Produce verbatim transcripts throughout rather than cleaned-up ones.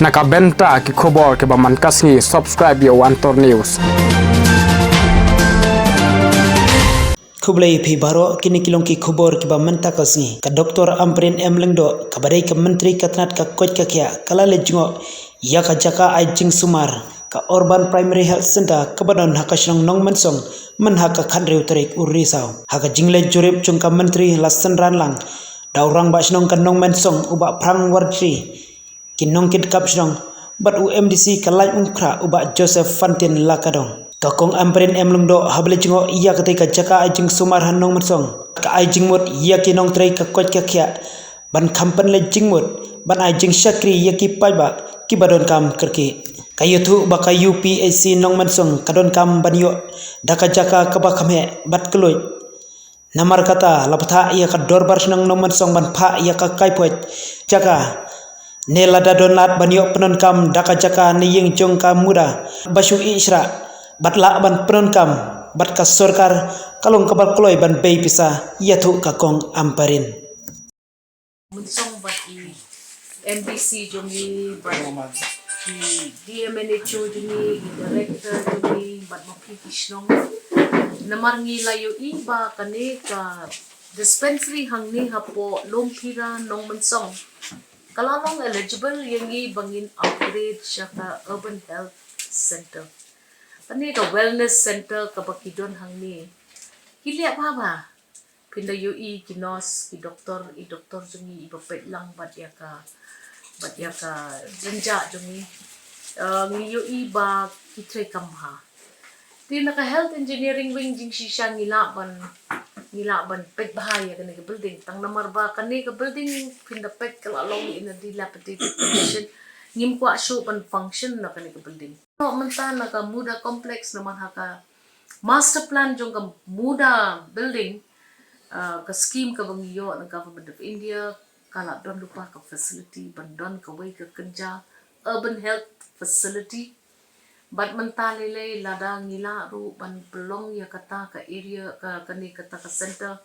Na ka bynta ki khubor kiba man ka sngi, subscribe ïa u Antor News. Khublei phi baroh, kine ki long ki khubor kiba mynta ka sngi. Ka Doctor Ampareen M Lyngdoh, kaba dei ka Myntri ka tnat ka koit ka khiah, ka la leit jngoh ïa ka jaka ai jingsumar ka Urban Primary Health Centre kaba don ha ka shnong Nongmensong, mynha ka khathynriew tarik u Risaw. Ha ka jingleit jurip jong ka Myntri la synran lang da u Rangbah Shnong ka Nongmensong u Bah Phrang Warjri, ki nongkitkam shnong bad u M D C ka Laitumkhrah u Bah Joseph Fantin Lakadong. Ka Kong Ampareen M Lyngdoh haba leit jngoh ïa katei ka jaka ai jingsumar ha Nongmensong, ka ai jingmut ïa ki nongtrei ka koit ka khiah ban kham pynleit jingmut, ban ai jingshakri ïa ki paidbah kiba donkam kyrkieh. Ka ïathuh ba ka U P H C Nongmensong ka donkam ban ïoh da ka jaka kaba kham heh bad kylluid. Namar kata la bthah ïa ka Dorbar Shnong Nongmensong ban phah ïa ka kaiphod jaka, ne lada don lad ban ïoh pyndonkam da ka jaka ne ïing jong ka MUDA ba shu ïeh shrah bad lah ban pyndonkam bad ka sorkar, ka long kaba kloi ban bei pisa, ïathuh ka Kong Ampareen. Mynsong bad i M D C jong ngi bad i D M N H O jong ngi, i director jong ngi bad ma phi ki shnong. Namar ngi la ïohi ba kane ka dispensary hangne hapoh Longphira Nongmensong ka la long eligible ïa ngi ba ngin upgrade sha ka urban health center. Kane ka wellness center kaba ki don hangne ki leh bha bha. Phin da ïohi ki nurse, ki doktor, i doktor jong ngi iba peit lang bad ïa ka, bad ïa ka jynjar jong ngi. Eh, ngi ïohi ba ki trei kam bha. Te na ka health engineering wing jingshisha ngi lah ban, ngi lah ban peit bha ïa kane ka building. Tang namar ba kane ka building phin da peit ka la long in a dilapidated condition. Ngim kwah shuh ban function na kane ka building. Noh mynta na ka MUDA complex namar ha ka master plan jong ka MUDA building, ah, ka scheme kaba ngi ïoh na Government of India, ka la don lypa ka facility ban don kawei ka kynja urban health facility. Bad mynta lei lei lada ngi lah ruh ban pynlong ïa kata ka area, ka, kane kata ka center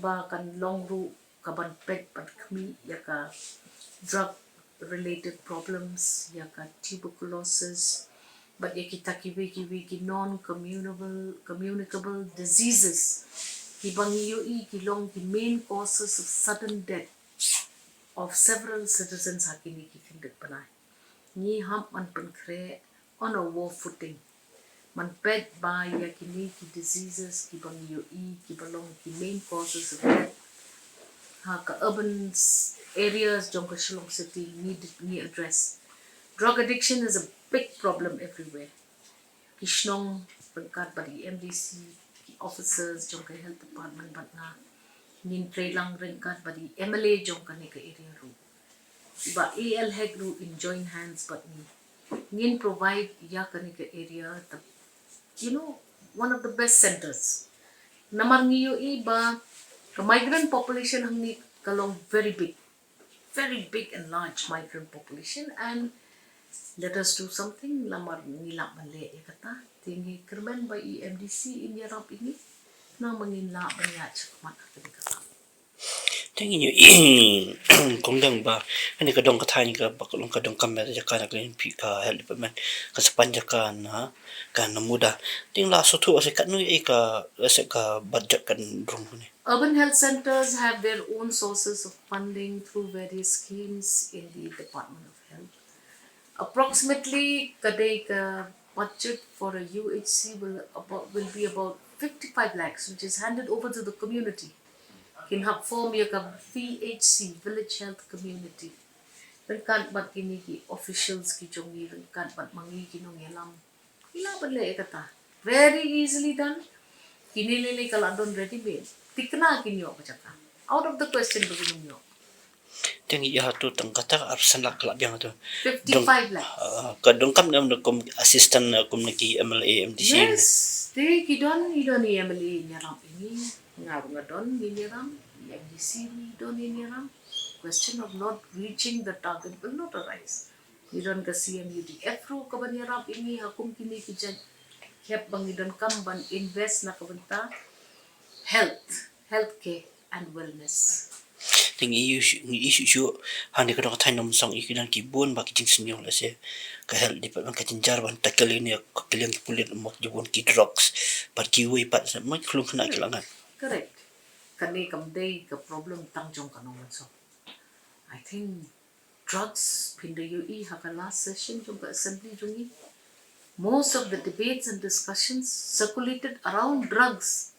ba kan long ruh kaban peit ban khmih ïa ka drug related problems, ïa ka tuberculosis, bad ïa kita kiwei kiwei ki non communicable, communicable diseases kiba ngi ïohi ki long ki main causes of sudden death of several citizens ha kine ki khyndiat bnai. Ngi hap ban pynkhreh on a war footing ban peit ba ïa kine ki diseases kiba ngi ïohi kiba long ki main causes of death ha ka urban s-, areas jong ka Shillong city ngi di-, ngi address. Drug addiction is a big problem everywhere. Ki shnong ryngkat bad i M D C, ki officers jong ka health department bad nga, ngin trei lang ryngkat bad i M L A jong kane ka area ruh. Bah A L Hek ruh in join hands bad ngi. Ngin provide ïa kane ka area the, you know, one of the best centers. Namar ngi ïohi ba ka migrant population hangne ka long very big, very big and large migrant population, and let us do something. Namar ngi lah ban leh ïa kata. Te ngi kyrmen ba i M D C in ïarap ïa ngi, namar ngin lah ban ïaid shakhmat ha kane ka kam. Te ngi ïohi, Kong, dang ba kane ka dong ka thaiñ kaba ka long ka donkam ïa ka jaka na ka liang phi ka health department, ka sa pan jaka na ka na MUDA. Te ngi la sngewthuh ïa ka, katno ïa ka, ïa ka budget kan rung ne. Urban health centers have their own sources of funding through various schemes in the Department of Health. Approximately, ka dei ka budget for a U H C will about, will be about fifty-five lakhs, which is handed over to the community. Kin hap form ïa ka V H C, Village Health Community. Ryngkat bad kine ki officials ki jong ngi, ryngkat bad ma ngi ki nongïalam. Ngi lah ban leh ïa kata very easily done. Kine lei lei ka la don ready made. Thikna kin ïoh ka jaka. Out of the question ba kin ïoh. Te ngi ïa tu tang kata ka arphew san lak ka la biang tu. Fifty-five lakhs. Ah, ka donkam dang da kum assistant, ah, kum na ki M L A, M D C. Yes, te ki don, i don i M L A ïarap ïa ngi. Nga ruh nga don, ngin ïarap. I M D C ruh i don, ngin ïarap. Question of not reaching the target will not arise. Ngi don ka C M U D F ruh kaban ïarap ïa ngi ha kum kine ki jait hep ba ngi donkam ban invest na ka bynta health, healthcare and wellness. Te ngi ïohi shuh, ngi ïohi shuh shuh, hangne ka dong ka thaiñ Nongmynsong, ïohi ki dang ki bun bha ki jingsngewlem lehse ka health department ka jynjar ban tackle ïa kane ka liang ki pulit, mo, ki bun ki drugs bad kiwei pat, mo, ki khlung khynnah ki la ngat. Correct. Kane kam dei ka problem tang jong ka Nongmynsong. I think drugs, phin da ïohi ha ka last session jong ka assembly jong ngi, most of the debates and discussions circulated around drugs.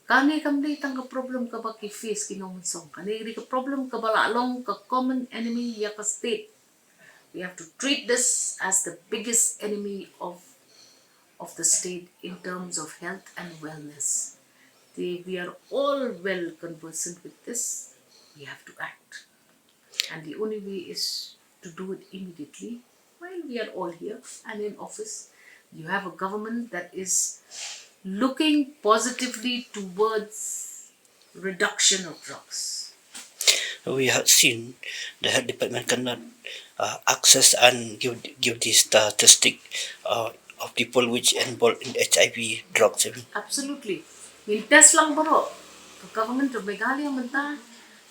Kane kam dei tang ka problem kaba ki face ki Nongmynsong. Kane ka dei ka problem kaba la long ka common enemy ïa ka state. We have to treat this as the biggest enemy of of the state in terms of health and wellness. They, we are all well conversant with this. We have to act. And the only way is to do it immediately while we are all here and in office. You have a government that is looking positively towards reduction of drugs. We have seen the health department cannot uh, access and give, give the statistic uh, of people which involved in H I V drugs. Absolutely. Ngin test lang baroh. Ka government of Meghalaya mynta,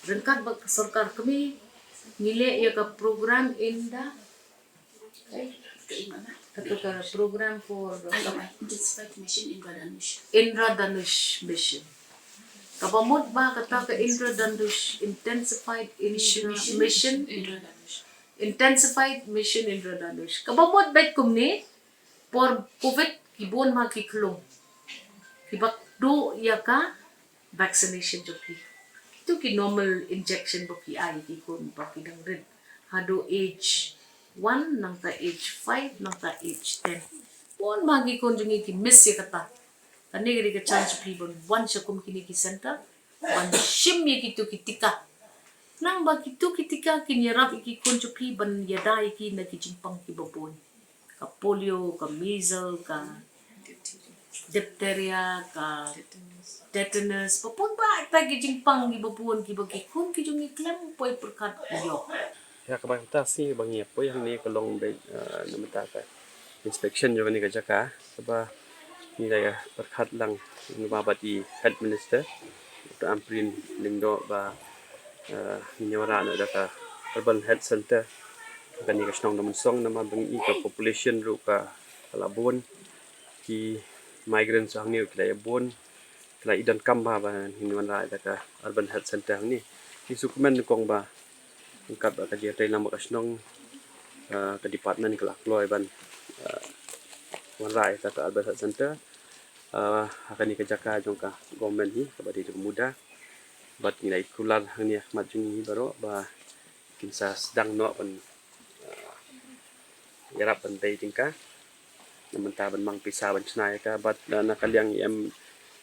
ryngkat bad ka sorkar kmie, ngi leh ïa ka program in da Kato ka program for, uh, I M I, Intensified Mission Indradhanush. Indradhanush Mission. Kaba mut ba kata ka Indradhanush, Intensified Indra-, Mission, Mission, Mission Indradhanush. Intensified Mission Indradhanush. Kaba mut bad kumne, por covid ki bun bha ki khlung kiba duh ïa ka vaccination jong ki. Kito ki normal injection ba ki ai ki khun ba ki dang rit haduh age one nangta age five nangta age ten. Bun bha ki khun jong ngi ki miss ïa kata. Kane ka dei ka chance jong phi ban wan sha kum kine ki center ban shim ïa kito ki tika. Nang ba kito ki tika kin ïarap ïa ki khun jong phi ban ïada ïa ki na ki jingpang kiba bun. Ka polio, ka measles, ka diphtheria, ka tetanus. Ba bun bha ita ki jingpang kiba bun kiba ki khun ki jong ngi khlem poi pyrkhat ïoh. Ïa kaba mynta shi ba ngi poi hangne ka long beit, eh, na mynta ka inspection jong kane ka jaka kaba ngi la ïa pyrkhat lang ngi ba bad i Health Minister Doctor Ampareen Lyngdoh ba, eh, ngin ïa wanrah noh da ka Urban Health Center kane ka shnong Nongmynsong namar ba ngi i ka population ruh ka la bun, ki migrants hangne ki la ïa bun, ki la ïa donkam bha ba ngin wanrah da ka Urban Health Center hangne. Ngi sngewkmen nyngkong ba ryngkat bad ka jingïatreilang bad ka shnong, eh, ka department ka la kloi ban, eh, wanrah ïa ka Urban Health Center, eh, ha kane ka jaka jong ka government hi kaba dei jong ka MUDA. Bad ngi la ïa kular hangne ha khmat jong ngi baroh ba kin sa sdang noh ban, eh, ïarap ban tei tyngka. Na mynta ban mang pisa ban shna ïa ka bad, eh, na ka liang i em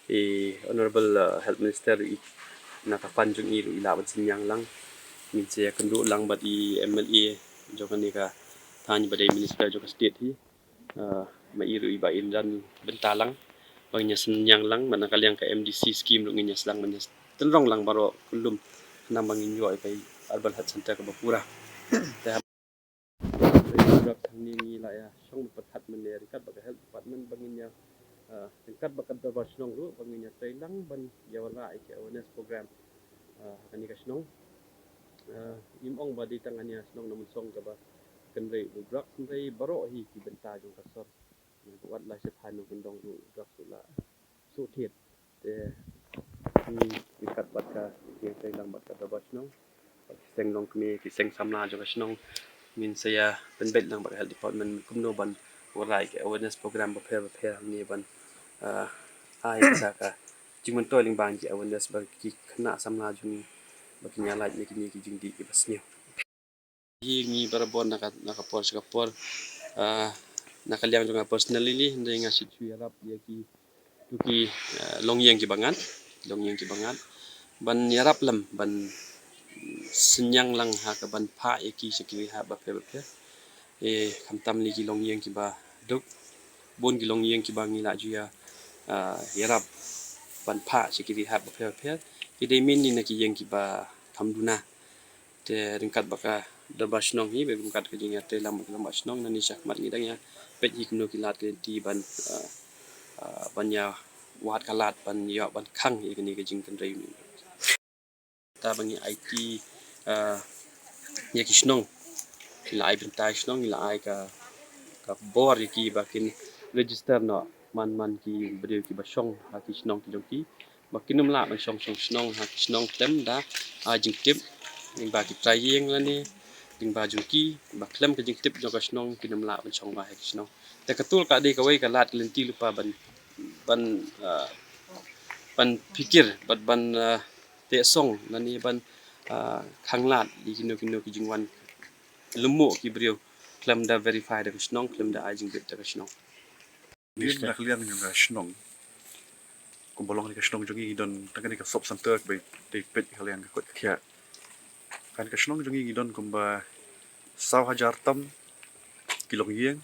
i Honorable, eh, Health Minister i na ka fund jong i ruh i lah ban synñiang lang. Ngin sa ïakynduh lang bad i M L A jong kane ka thaiñ ba dei Minister jong ka state hi. Eh, ma i ruh i ba in jan bynta lang ba ngin ïa synñiang lang, bad na ka liang ka M D C scheme ruh ngin ïa sdang ban ïa tynrong lang baroh kyllum khnang ba ngin ïoh ïa ka Urban Health Center kaba pura. Te ha drugs hangne ngi la ïa shong pyrkhat mynne ryngkat bad ka health department ba ngin ïa, eh, ryngkat bad ka dorbar shnong ruh ba ngin ïa treilang ban ïa wanrah ïa ki awareness program, eh, ha kane ka shnong. Eh, ngim ong ba dei tang kane ka shnong Nongmynsong kaba kynrei u drugs, hynrei baroh hi ki bynta jong ka sor. Wat la sha thaiñ nongkyndong ruh drugs ruh la shu thied. Te ngi ryngkat bad ka jingïatreilang bad ka dorbar shnong, bad ki seng longkmie, ki seng samla jong ka shnong, ngin sa ïa pynbeit lang bad ka health department kumno ban wanrah ïa ki awareness program bapher bapher hangne ban, ah, ai sa ka jingmyntoi lyngba ki awareness ba ki khynnah samla jong ngi ba kin ïa lait na kine ki jingdih kiba sniew. Hi ngi barabor na ka, na ka por sha ka por, ah, na ka liang jong nga personally, hynrei nga shu ïarap ïa ki, tu ki, ah, longïing kiba ngat, longïing kiba ngat ban ïarap lem ban synñiang lang ha ka ban phah ïa ki sha ki rehab bapher bapher. Eh, khamtam lei ki longïing kiba duk, bun ki longïing kiba ngi la ju ïa, ah, ïarap ban phah sha ki rehab bapher bapher. Ki dei mynnin na ki ïing kiba kham duna. Te ryngkat bad ka dorbar shnong hi, bad ryngkat ka jingïatreilang bad ka dorbar shnong, nangne shakhmat ngi dang ïa peit hi kumno ki lad ki lynti ban, ah, ah, ban ïa wad ka lad ban ïa ban khang ïa kane ka jingkynrei. Ta ba ngi aiti, ah, ïa ki shnong. Ngi la ai bynta ïa ki shnong, ngi la ai ka, ka bor ïa ki ba kin register noh man man ki briew kiba shong ha ki shnong ki jong ki. Ba kin ym lah ban shong shong shnong ha ki shnong khlem da ai jingtip lyngba ki trai ïing lane lyngba jong ki, ba khlem ka jingtip jong ka shnong kin ym lah ban shong bha ha ki shnong. Te ka tool ka dei kawei ka lad ka lynti lypa ban, ban, ah, ban phikir bad ban, ah, teh song lane ban, ah, khanglad ïa kino kino ki jingwan lyngngoh ki briew khlem da verify da ka shnong, khlem da ai jingbit da ka shnong. Ngi na ka liang jong ka shnong, kumba long ka shnong jong ngi, ngi don tang kane ka sub center kaba dei peit ka liang ka koit ka khiah. Kan ka shnong jong ngi, ngi don kumba saw hajar tam ki longïing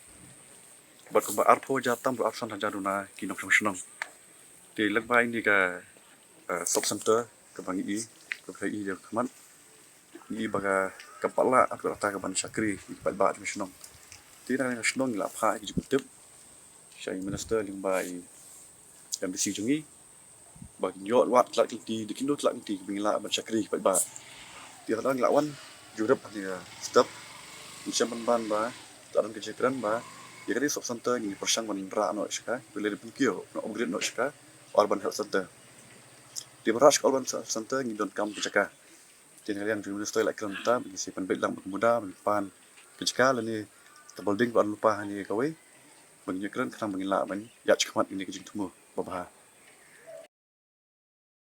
bad kumba arphew hajar tam bad arphew san hajar duna ki nongshong shnong. Te lyngba ine ka, eh, sub center kaba ngi i, kaba i ïa ka mat, ngi i ba ka, ka pat lah, ka pat lah ka ban shakri ïa ki paidbah jong ka shnong. Te na ka shnong ngi la phah ïa ki jingpyntip sha i minister lyngba i MDC jong ngi ba kin ïoh wad ki lad ki lynti, da kino ki lad ki lynti kiba ngi lah ban shakri ïa ki paidbah. Te lada ngi la wan jurip ha kane ka step, ngi shem pynban ba lada don ka jingkren ba ïa kane ka sub center ngin pyrshang ban rah noh sha ka, pynleit pynkiew noh, upgrade noh sha ka Urban Health Center. Te ban rah sha ka Urban Health Center ngi donkam ka jaka. Te na ka liang jong i minister la kren mynta ba ngin sa pynbeit lang bad ka MUDA ban pan ka jaka lane ka building ba yn lypa hangne kawei, ba ngin ïakren khnang ba ngin lah ban ïaid shakhmat ïa kane ka jingthmu babha.